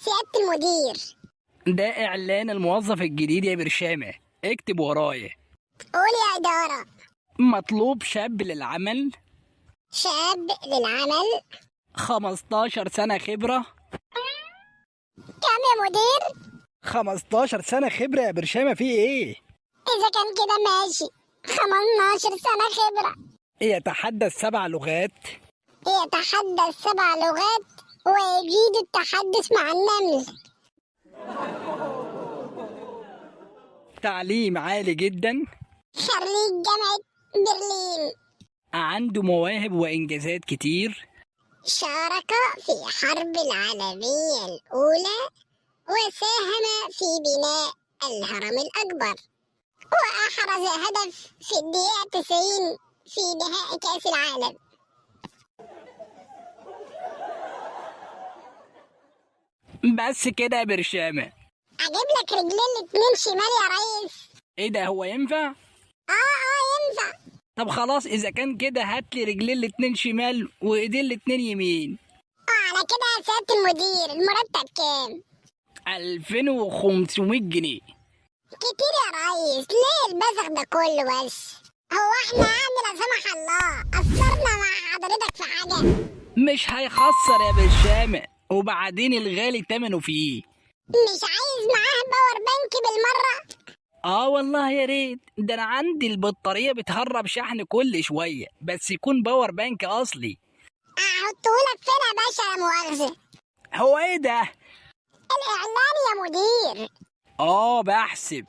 سيادة المدير؟ ده اعلان الموظف الجديد يا برشامة، اكتب ورايا. قول يا إدارة. مطلوب شاب للعمل. شاب للعمل. 15 سنة خبرة. كم يا مدير؟ 15 سنة خبرة يا برشامة، في ايه؟ إذا كان كده ماشي، 15 سنة خبرة. يتحدث 7 لغات. يتحدث 7 لغات ويجيد التحدث مع النمل. تعليم عالي جدا. خريج جامعة برلين. عنده مواهب وإنجازات كتير. شارك في حرب العالمية الأولى وساهم في بناء الهرم الأكبر، وأحرز هدف في الدقيقة 90 في نهائي كأس العالم. بس كده يا برشامة. أجيب لك رجلين الاتنين شمال يا ريس. ايه ده، هو ينفع؟ اه ينفع. طب خلاص، اذا كان كده هاتلي رجلين الاتنين شمال وايدين الاتنين يمين. على كده يا سيادة المدير المرتب كام؟ 2500 جنيه. كتير يا ريس، ليه البذخ ده كله؟ بس هو احنا يعني لا سمح الله قصرنا مع حضرتك في حاجة؟ مش هيخسر يا برشامة، وبعدين الغالي تمنه فيه. مش عايز معاه power bank بالمرة؟ اه والله يا ريت، ده انا عندي البطارية بتهرب شحن كل شوية، بس يكون power bank اصلي. احطهولك فين يا باشا لا مؤاخذة؟ هو ايه ده؟ الاعلان يا مدير. بحسب.